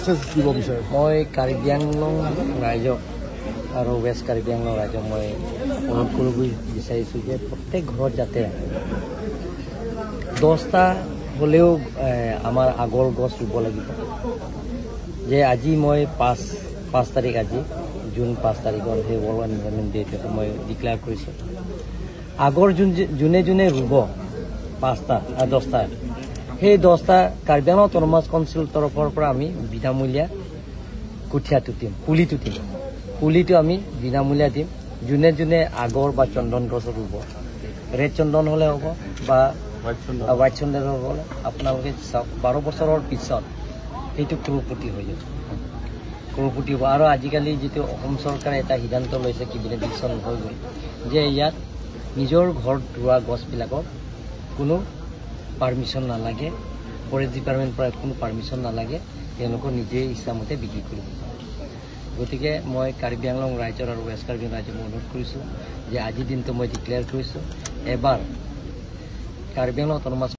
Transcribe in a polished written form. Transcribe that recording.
Message দিব বিচাৰে? মই কাৰ্বি আংলং ৰাইজক আৰু ৱেষ্ট কাৰ্বি আংলং ৰাইজক মই অনুৰোধ কৰিব বিচাৰিছোঁ যে প্ৰত্যেক ঘৰত যাতে 10টা হ'লেও আমাৰ আগৰ গছ ৰুব লাগিব। যে আজি মই 5 তাৰিখ, আজি জুন 5 তাৰিখৰ সেই ৱৰ্ল্ড এনভাইৰনমেণ্ট ডেটো মই ডিক্লেয়াৰ কৰিছোঁ। আগৰ যোনে যোনে ৰুব 5টা, 10টা, সেই 10টা কাৰ্বি আংলং অট'নমাছ কাউন্সিল তৰফৰ পৰা আমি বিনামূলীয়া কঠীয়াটো দিম, পুলিটো দিম। পুলিটো আমি বিনামূলীয়া দিম যোনে যোনে আগৰ বা চন্দন গছ ৰুব। ৰেড চন্দন হ'লে হ'ব বা হোৱাইট চন্দন হ'লে, আপোনালোকে চাওক, 12 বছৰৰ পিছত সেইটো ক্ৰ'ৰপতি হৈ যাব, ক্ৰ'ৰপতি হ'ব। আৰু আজিকালি যিটো অসম চৰকাৰে এটা সিদ্ধান্ত লৈছে, কেবিনেট ডিচিশ্যন হৈ গ'ল যে ইয়াত নিজৰ ঘৰত ৰোৱা গছবিলাকৰ কোনো পাৰ্মিশ্যন নালাগে, ফৰেষ্ট ডিপাৰ্টমেণ্টৰ পৰা কোনো পাৰ্মিশ্যন নালাগে, তেওঁলোকৰ নিজে ইচ্ছামতে বিক্ৰী কৰিব পাৰে। গতিকে মই কাৰ্বি আংলং ৰাইজৰ আৰু ৱেষ্ট কাৰ্বি ৰাইজক মই অনুৰোধ কৰিছোঁ যে আজিৰ দিনটো মই ডিক্লেয়াৰ কৰিছোঁ এবাৰ কাৰ্বি আংলং অট'নমাছ